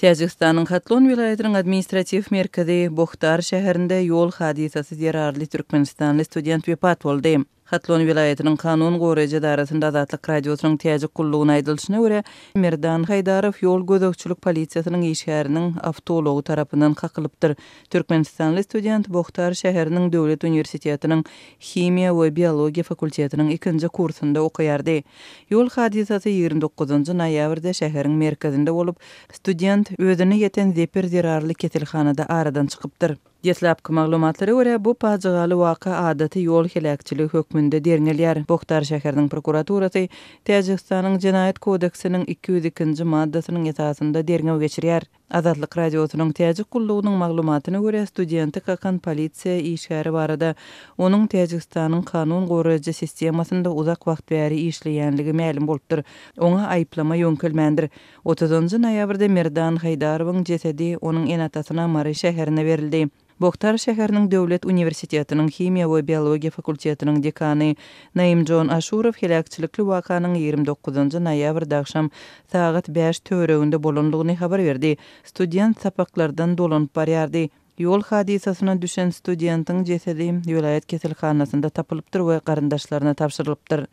Täjigistanyň Hatlon welaýatynyň administratiw merkezi Bohtar şäherinde ýol hadysasy zerarly türkmenistanly student wepat boldy. Hatlon welaýatynyň kanun goraýjy edarasynda Azatlyk Radiosynyň Täjik gullugyna aýdylyşyna görä, Merdan Haýdarow ýol gözegçilik polisiýasynyň işgäriniň awtoulagy tarapyndan kakylypdyr. Türkmenistanly student Bohtar şäheriniň döwlet uniwersitetiniň himiýa we biologiýa fakultetiniň ikinji kursunda okaýardy. Ýol hadysasy 29 noýabrda şäheriň merkezinde bolup, student özüne ýeten zeper zerarly keselhanada aradan çykypdyr. Deslapky maglumatlara görä, bu pajygaly waka adaty ýol heläkçiligi hökmünde derňelýär. Bohtar şäheriniň prokuraturasy Täjigistanyň Jenaýat kodeksiniň 202-nji maddasynyň esasynda derňew geçirýär. Azatlyk Radiosynyň Täjik gullugynyň maglumatyna görä, studenti kakan polisiýa işgäri barada onuň Täjigistanyň kanun goraýjy sistemasynda uzak wagt bäri işleýänligi mälim bolupdyr. Oňa aýyplama ýöňkelmändir. Otuzynjy noýabrda Merdan Haýdarowyň jesedi onuň ene-atasyna Mary şäherinde berildi. Bohtar şäheriniň döwlet uniwersitetiniň himiýa we biologiýa fakultetiniň dekany Naimjon Aşurow heläkçilikli wakanyň 29 noýabrda agşam sagat bäş töwereginde bolandygyny habar berdi. Student sapaklardan dolanyp barýardy. Ýol hadysasyna düşen studentiň jesedi welaýat keselhanasynda tapylypdyr we garyndaşlaryna tabşyrylypdyr.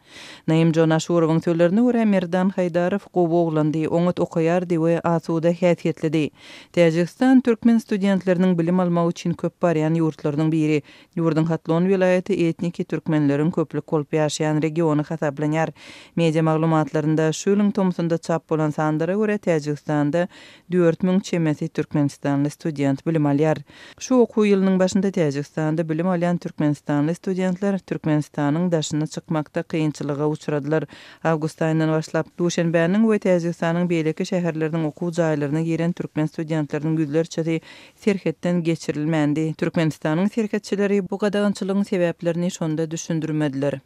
Naimjon Aşurowyň sözlerine görä, Merdan Haýdarow gowy oglandy, oňat okaýardy we asuda häsiýetlidi. Täjigistan türkmen studentleriniň bilim almak üçin köp barýan ýurtlarynyň biri. Ýurduň Hatlon welaýaty etniki türkmenleriň köplük bolup ýaşaýan regiony hasaplanýar. Media maglumatlarynda şu ýylyň tomsunda çap bolan sanlara görä, Täjigistanda 4000 çemesi türkmenistanly student bilim alýar. Şu okuw ýylynyň başynda Täjigistanda bilim alýan türkmenistanly studentler Türkmenistanyň daşyna çykmakda kynçylyga uçradylar. Awgust aýyndan başlap, Duşenbäniň we Täjigistanyň beýleki şäherleriniň okuw jaýlaryna giren türkmen studentleriniň ýüzlerçesi serhetden geçirilmändi. Türkmenistanyň serhetçileri bu gadagançylygyň sebäplerini şonda düşündirmediler.